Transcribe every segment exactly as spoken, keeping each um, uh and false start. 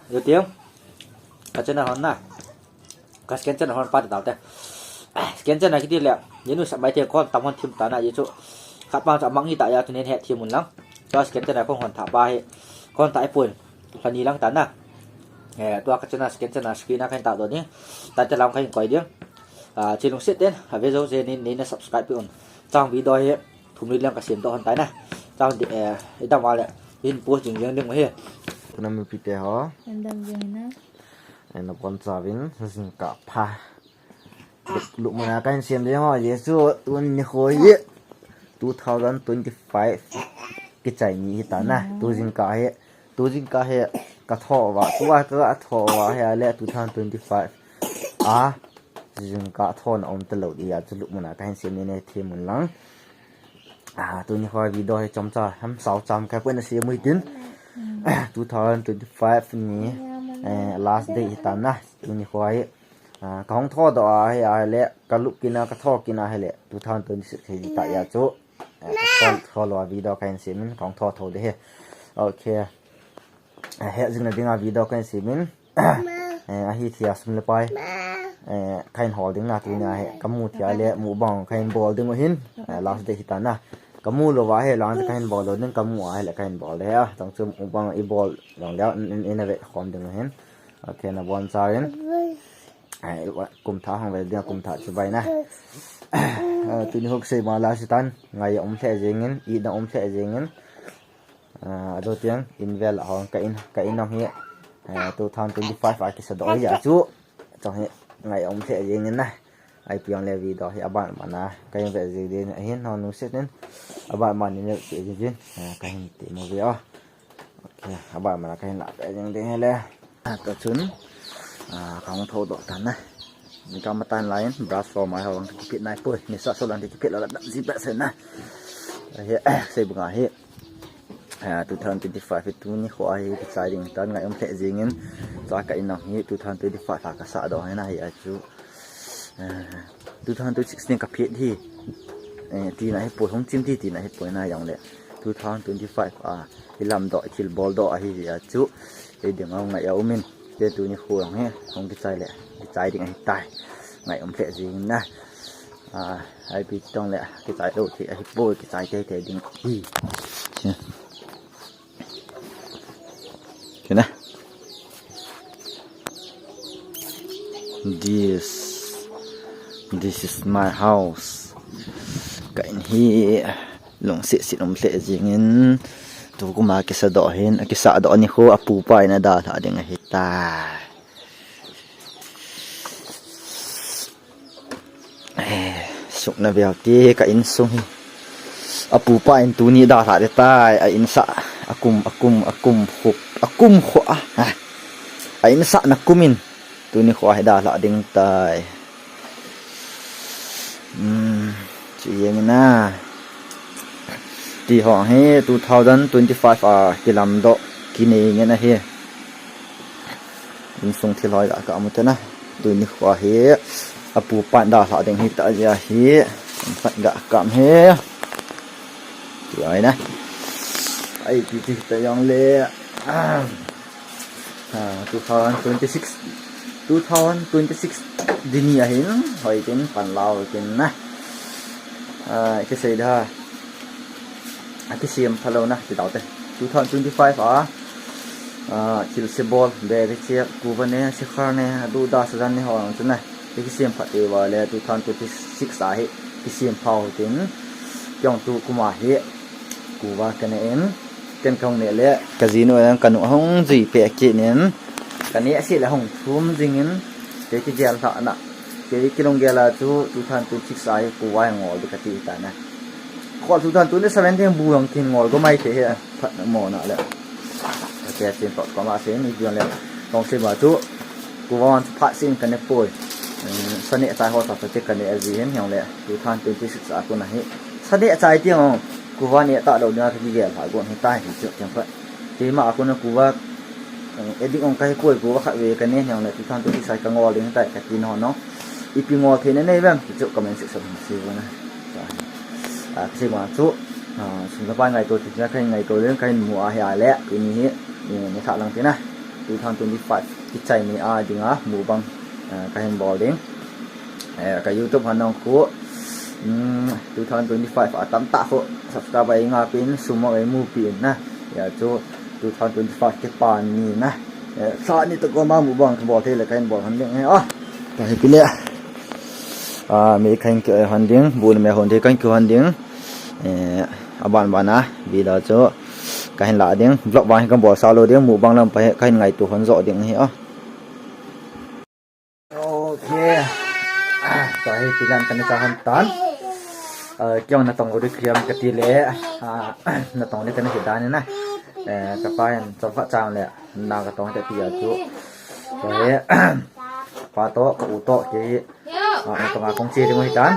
Yo tiang. Ka channel hon na. Ka second channel hon pa ta te. Ah, second channel kiti le. Ye nu sa mai te kon tam hon thim ta na ye chu. Khat pa chu amang hi ta ya chu nen he thim un lang. Ka second channel kon hon tha pa he. Kon ta e pun. Lha ni lang ta na. Eh, tua ka channel second channel screen a kan ta do ni. Ta te lam kan koi ding. Ah, chi lungset ten. A ve jo je ni ni na subscribe pi un. Chang video he. Thum li lang ka sem to hon tai na. Chang di, eh, i dam a le. In post jing jing ding he. Tuna mipi te ho. An dam jing na. Ai nabonchauvin, jingkah pha. Lupmuna kahin sem ding ho, Jesu, tuni nikho hi two thousand twenty-five kichai ni hi ta na. Tu jingkah hi, tu jingkah hi, ka tho uva, tua ka tho uva hi a le two thousand twenty-five. A, jingkah thona um talou dia chu lupmuna kahin sem ni ne thim un lang. Ah, tuni nikho video hi chomcha, ham sao cham kai poi na sem u hitin. Two thousand twenty-five ni, eh, last day hi ta na. Tuni nikho hi, ah, ka hung tho doh a hi a le, ka lup kit na, ka tho kit na hi le, two thousand twenty-six hi ta ya chu. Eh, ka tho, tho lou a video kahin sem in, ka hung tho tho de hi. Okay. Eh, he jing na ding a video kahin sem in. Eh, ahi thia sum le pai. Eh, kahin hol ding na tuni a hi. Ka mu thia le mukbang kahin bol ding u hin. Eh, last day hi ta na. Ka mu lou va hi lang kahin bol lou ding ka mu a hi le kahin bol de a. Tang chu mukbang i bol long le in, in, in a ve khom ding u hin. Okay, nabonchauvin. Eh, kum thah hung ve ding kum thah chu bai na. Eh, tuni hok sei ma la si tan. Ngai um lheh jing in, i na um lheh jing in. Ah, ado tiang, in vel a hong ka in, ka in hong hi, eh, two thousand twenty-five a kisa doh hi a chu. Chong hi, ngai um lheh jing in na. Ai piang le video hi aban mana, ka in ve jing din, ahin hong nu set in. Aban man ni le jing din, eh, ka hin ti mo ve o. Okay, aban mana ka hin la ve jing din hi le. Ah, ka chun, ah, ka hung tho doh tan na. Ni ka matan lai in, brush for my hong kipit nai poi. Ni sa so lang kipit la la ji ba se na. Ahi, sei bunga hi. Ah, two thousand twenty-five hi tuni nikho a hi kichai ding tan ngai um lheh jing in. Cha ka in hong hi two thousand twenty-five a ka sa doh hi na hi a chu. Ah, two thousand twenty-six ni ka phet hi. Eh, tina hi poi hung chim ti tina hi poi na jong le. Two thousand twenty-five a hi lam doh, thil bol doh ahi hi a chu. Hei ding a ngai a um in. Te tuni nikho hong hi, hong kichai le. Kichai ding ahi tai. Ngai um lheh jing na. Ah, ai pi tong le, kichai lou thei ahi poi, kichai tei tei ding hi. Kena. This, this is my house. Ka in hi lungset set um lheh jing in. Tukum a kisa doh hin, a kisa doh nikho a pupa in a dalha ding ahi tai. Eh, sukna veu te ka insung hi. A pupa in tuni dalha ding tai, a insa, a kum, a kum, a kum khup, a kum khup a. Ah, a insa na kum in tuni nikho hi dalha ding tai. Hmm, chu jeng in a. Ti hong hi two thousand twenty-five a kilam doh kinei ngen ahi. Insung thil hoi ga ka mu te na. Tuni nikho hi a pupa in dalha ding hi ta jia hi. Insat ga ka mu hi. Ti hoi na. Ai ti ti ta jong le. Ah. Ah, two thousand twenty-six. Two thousand twenty-six dini ahin. Hoi tin pan lau tin na. Ah, kisei da. A kisem phalou na, ti tau te. Two thousand twenty-five a, ah, thil se bol, beri che, kuva ne, sikhar ne, adu da sajan ne ho ang chu na. Kisem pha te va le two thousand twenty-six a hi, kisem pha ho tin. Kyong tu kuma hi, kuva ka ne in, ken kong ne le, ka jinu en ka nu hong jui pe ki nin, ka ne si le hong thum jing in, te ki gel tha na. Kei kilung gel a chu two thousand twenty-six a hi kuva hi ngol ding kati ta na. Khol two thousand twenty-seven ding bu ang kin ngol go mai te he phat na mo na le. Ka te chin tot ko ma se ni dion le. Tong se ma chu kuva chu phat sin ka ne poi. Sa ne chai ho ta te ka ne a ji hen hiong le two thousand twenty-six a ko na hi. Sa ne chai ti ang kuva ne ta lo na ki gel ha go ni ta hi chu tiang phat. Keima a kona kuva, eh, edik ong kahi koi kuva khat ve ka ne hiong le two thousand twenty-six a ka ngol ding tai ka ti no no. Ipi ngol thei na nei vem, ti chu comment section hung sei vo na. Ah, ka sei ma chu, ah, sum ka pa ngai to ti na ka ngai to le ka mu a hi a le, ti ni hi, ni, ni tha lang ti na. two thousand twenty-five kichai ni a dinga mukbang, eh, kahin bol ding. Eh, ka YouTube hon nang khu, um, two thousand twenty-five a tamtah khu subscriber ei ngah pin, sum ei mu pin na. Hijeh chun two thousand twenty-five kipan ni na. Eh, sa ni toh koma mukbang kabol thei le kahin bol hon ding e. Ah, ka hi pile. Ah, mi kahin kihon ding, bu le me hon thei kahin kihon ding. Eh, aban ban a video chu kahin la ding, vlog vang hi kabol sa lou ding, mukbang lam pa hi kahin ngaito hon jo ding hi a. Ok. Ah, tua hi pilan kana cha hon tan. Ah, kei jong natong lou ding khiam kati le. Ah, natong ding kana hi dan na. Eh, kapa hin chomkhat chang le na katong te tia chu. Tua hi, pa toh, ka u toh, kei Ah, natong a kong che ding u hitan.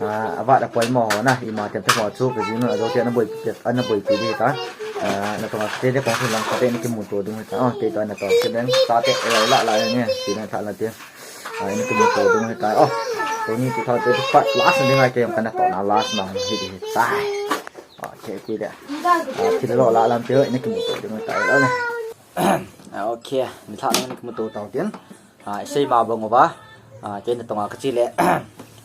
Ah, avat apoimo ho na, ima tem te ho chu, ka jinu ajo te ana boi, ana boipi ding hitan. Ah, natong a che ding kong chu lang khat in kimuto ding u hitan. Oh, kei toh natong che ding, sa te, eh, la, la, ni, ti na tha la te. Ah, ina kimuto ding u hitan. Oh, tuni two thousand twenty-five last na ding a kei jong kana toh na last na hi ding hitan. Ah, kei pi de. Ah, thil lo la lam te, ina kimuto ding u hitan. Ah, ok, ni tha na ina kimuto tau tin. Ah, isei ma bang uva. Ah, kei natong a kache le.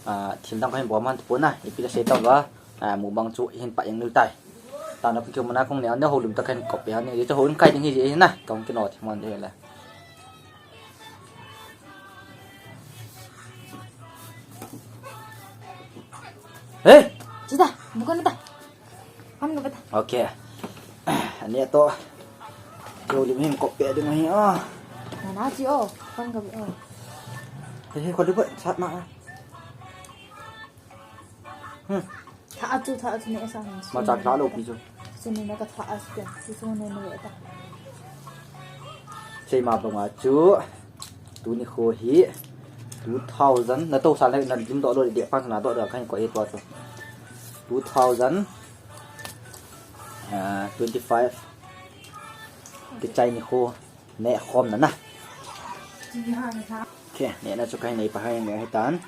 Ah, thil dang kahin bol man tapon na. Ipi la sei tauva. Ah, mukbang chu hin pah jeng lou tai. Tana kong kimu na kong ne, ne houlim tah kahin kop e, ne chu houin kai ding hi je na. Kong kino thi mon de le. Hey! Chita, bukan ta. Kan ka bata. Ok. Ani toh. Houlim hin kop e ding hi a. Na na chi o, kan ka o. He he, ko di ko chat ma. Hmm. Tha a chu, tha a chu ne sa. Ma cha tha lou pi chu. Chu ne na ka tha a chu, chu chu ne ne ta. Sei ma bang a chu. Tuni kho hi two thousand, na toh sa le, na dim doh lou le, de pan na doh doh kahin koi hi tua chu. Two thousand, ah, twenty-five. Kichai ni kho, ne khom na na. Ok, ne na chu kahin nei pa hai ne hitan.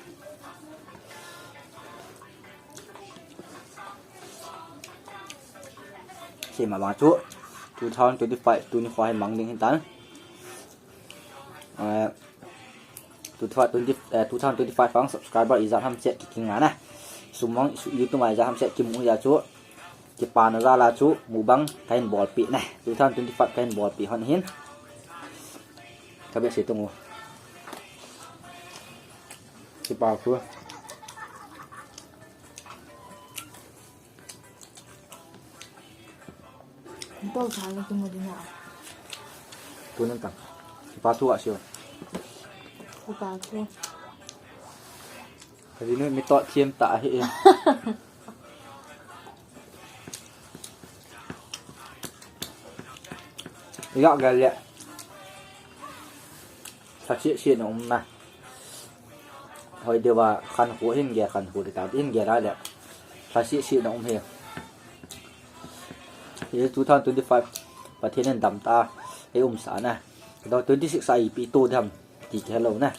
Sei ma bang chu, two thousand twenty-five, tuni kho hi mang ding hitan. Eh, two thousand twenty, eh, two thousand twenty-five ang subscriber ijat ham chet ki kinga na. Sum ang su-, YouTube a ijat ham chet kimu hijeh chun. Kipana jal a chu mukbang kahin bolpi na. Two thousand twenty-five kahin bolpi hon hin. Ka be se tung u. Kipa khu. Tou sa la kimu ding a. Tunan tang. Kipa thu a sio. Kipa thu. Ka jinu mi toh thiam ta hi. Iga ga le. Sa si si na um na. Hoi deuva khankho hin ge, khankho te ta hin ge la le. Lha seh seh na um hi. Hi two thousand twenty-five Pathen in damtah a ei umsah na. Twenty-six a ipi to dam ti kihelou na.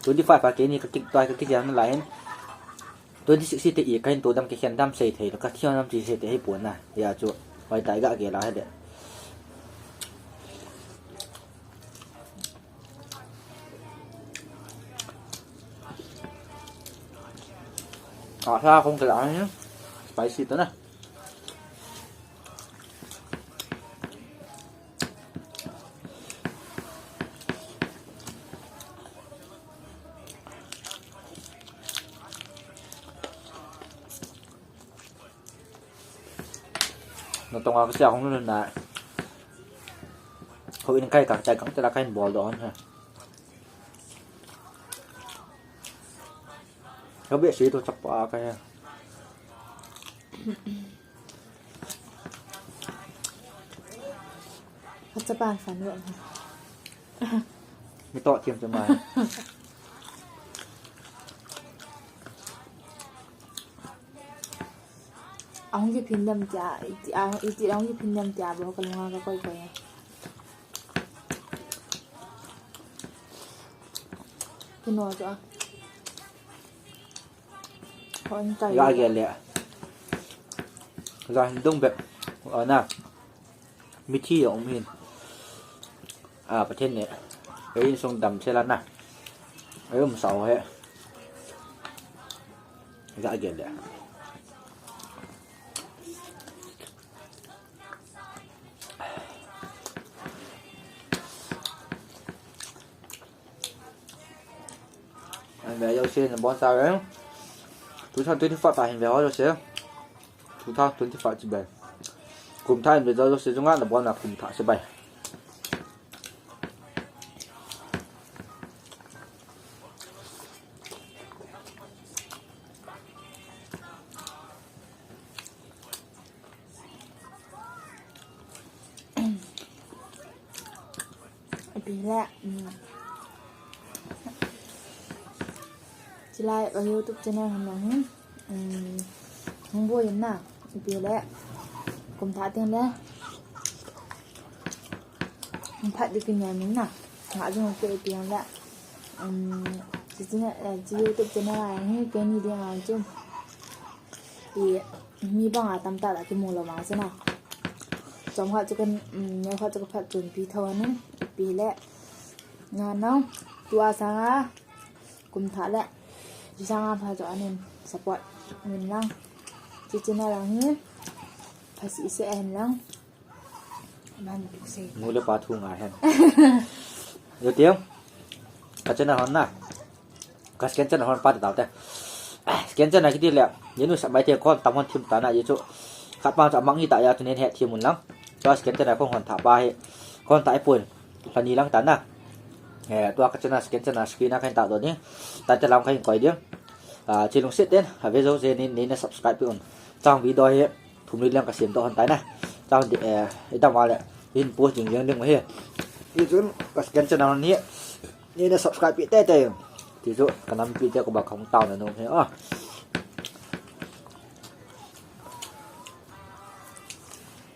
Twenty-five a keini ka kit toi ka kit jang lai hin. Twenty-six te i kahin to dam kikhen dam sei thei lou, ka thiam dam ti sei thei hipon na. Hijeh chun hoi tai ga ge la hi de. Ah, sa kong kila ni spicy to na. Natong a kasia hung lhun na. Houin kai kang chai kang tela kahin bol doh hon ha. Ka be si to chapa ka ha. Ka chapa fan lo. Mi toh thiam chu mai. Ahung kiphin dem tia, iti, ah, iti ahung kiphin dem tia bou ka lunga ka koi koi. Kino chu a. Hon kai. Ga ge le. Ga hin dong bep. Ana. Mithi a um hin. A, Pathen in ei insung damsel a na. Ei umsa u hi. Ga gel le. Hin ve jouse nabonchauvin. Two thousand twenty-five a hin ve ho jouse. Two thousand twenty-five chibai. Kum thah hin ve jouse chunga nabonna kum thah chibai. Ipi le, um, chulai ka YouTube channel ham lang hin, um, hung boi in na, ipi le, kum thah teng le, hung phat ding kin ngai min na, nga jong ke ipi le, um, chi channel, eh, chi YouTube channel a hin, keini ding a chu. I, mi banga tamtah la kimu lou vang chu na. Chomkhat chu kan, um, neokhat chu kaphat chunpi tho anin, ipi le. Nana, tua sanga, kum thah le. Chu sanga pha chu anin, support min lang. Chi channel lang hi, pha sese hen lang. Ban pi se. Nu le pa thu ngai hen. Yo tiang. Ka channel hon na. Ka scan channel hon pa ta te. Ah, scan channel kiti le. Ye nu sa mai te kon tam hon thim ta na ye chu. Khat pa chu amang hi ta ya chu nen he thim un lang. Tua scan channel kon hon thah pa hi. Kon thah e pun. Lha ni lang ta na. Eh, tua ka channel scan channel screen a kan ta do ni. Ta te lam kan koi ding. Ah, chi lungset ten. A ve jo je ni, ni na subscribe pi un. Chang video hi. Thum li leng ka sem to hon tai na. Chang di, eh, i dam a le, hin post ding leng ding hi. Hichun, ka scan channel ni, ni na subscribe pi tei tei. Ti chu, ka nampi te ko ba khong tao na nom hi, ah.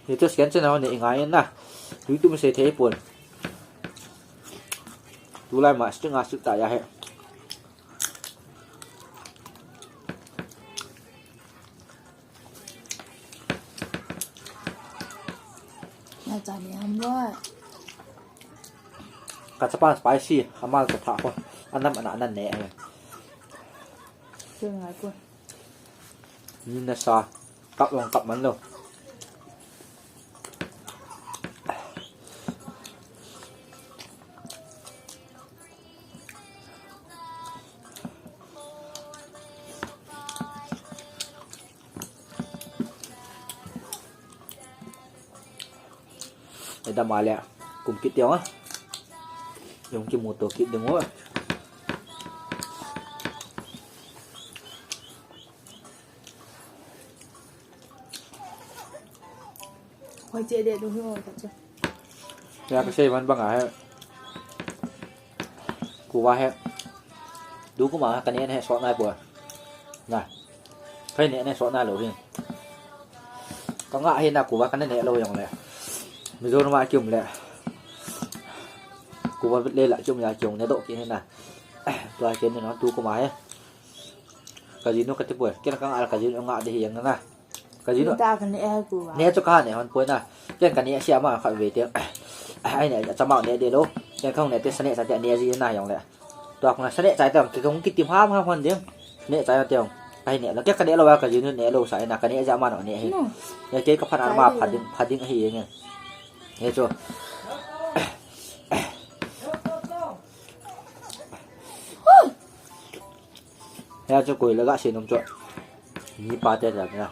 Hichu scan channel ni i ngai na. YouTube sei thei pon. Tulai ma string a sut ta ya he. Na cha ni ham lo. Ka chapa spicy, amal ka tha ko. Anam ana nan ne. Sing ngai ko. Ni na sa, kap long kap man lo. Ei dam a le, kum kit ding a. Jong kimu to kit ding u. Hoi che de du hi o ka chu. Ya ka sei man bang a he. Kuva he. Du kuma ka ne he sot nai pua. Na. Ka ne ne sot nai lou hi. Ka nga hi na kuva ka ne ne lou jong le. Mizoram a ki um le. Kuva le la ki um ya ki um ne do ki he na. Tua ke ne no du kuma he. Ka jinu ka ti poi. Ken ka nga ka jinu nga de hi jeng na. Ka jinu. Ni ta ka ne eh ku ba. Ne chu ka ne hon poi na. Ken ka ne sia ma kha ve te. Ai ne cha ma ne de lo. Ken ka ne te sa ne cha te ne ji na jong le. Tua ku na sa ne cha te ki kong ki ti ha ma hon de. Ne cha te jong. Ka ne lo. Ken ka ne lo wa ka jinu ne lo sa na ka ne ja ma no ne hi. No. Ya ke ka pha na ma pha ding pha ding hi jeng. He chu. Hia chu koi la ga se nom chu. Mi pa te ta na.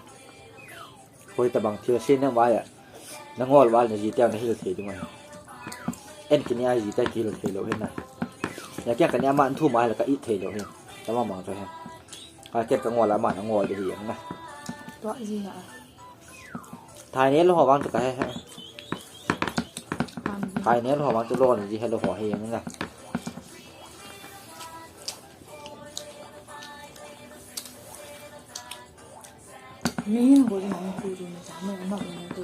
Koi ta bang thil se na va ya. Na ngol va na ji te na hil thei ding ma. En ki ni a ji te ki hil thei lo hin na. Ya kya ka ni ama thu ma la ka i thei lo hin. Ta ma ma chu hin. Ka ke ka ngol ama na ngol de hi na. To ji na. Thai ne lo ho bang chu ka he he. Thai ne lo ho bang chu lo ni ji he lo ho he yang na. Mi hin ko ji ma ni ku ji ni sa ma ma ni ku.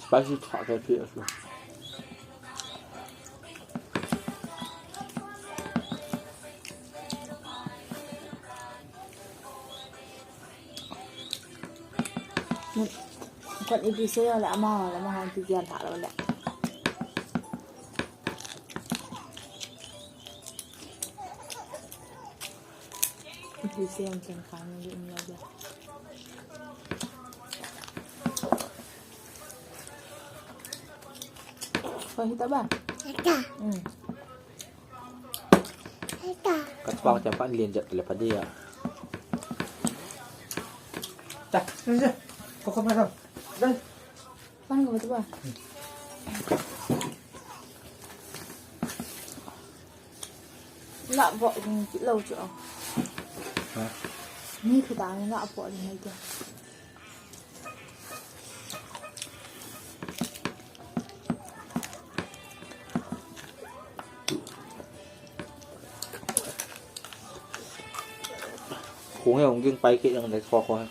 Spicy hot pepper as well. Kon ipi sei le ama le ama hon ti kian tha lo le. Ipi sei ang ken kang ni um lo le. Ko hita ba? Hita. Hmm. Hita. Ka chuang te pan lien jep le pa dia. Ta, ta, ta. Ko ko pa ta. Dai. Pan ko ba tu ba? La bo kit lo chu. Ha? Ni khu ta ni la bo ni hai ke. Khu he ong ging pai ke yang le kho kho he.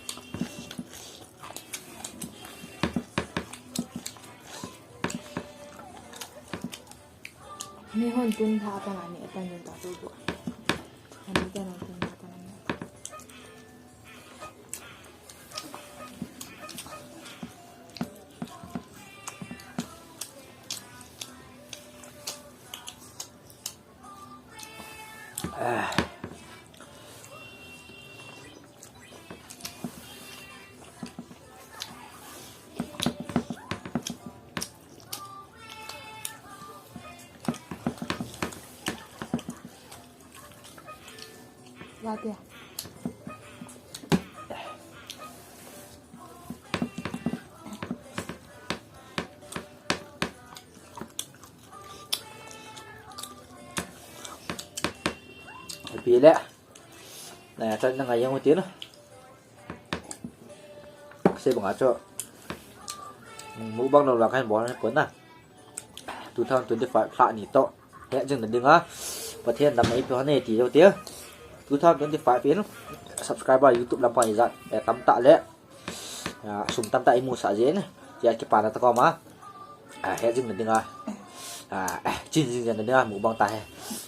Mi hon tun tha pa nga ni pa ni ta tu tu. Ani ta na tun tha pa nga ni. Late. Pi le. Na ya chan na ngai yang uti na. Sei banga chu. Mukbang lo la kan bol na pon na. Two thousand twenty-five lha ni toh. He jing na dinga. Pathen dam ei pi hon e ti jo ti. Two thousand twenty-five in subscriber YouTube lam pa ijat. Eh, tam ta le. Ah, sum tam ta imu sa jin. Tia kipana ta ko ma. Ah, he jing na dinga. Ah, eh, chin jing na dinga mukbang ta he.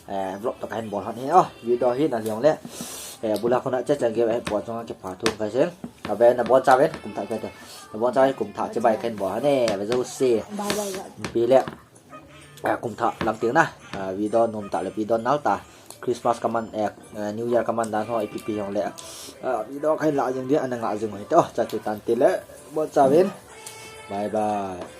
Eh, vlog to kahin bol hon he. Oh, video hi na liang le. Eh, bula khuna che chang ge he po chang ke pa thung ka sen. Ka ve na bon cha ven kum tha ke te. Na bon cha kum tha che bai kahin bol hon e. Ve jo se. Bye bye bye. Pi le. Eh, kum tha lang ting na. Ah, video nom ta le video nal ta. Christmas kaman, eh, eh, New Year kaman dan ho ipi pi jong le. Ah, video kahin la jing dia ana nga jing ho. Oh, cha chu tan ti le. Bon cha ven. Bye bye.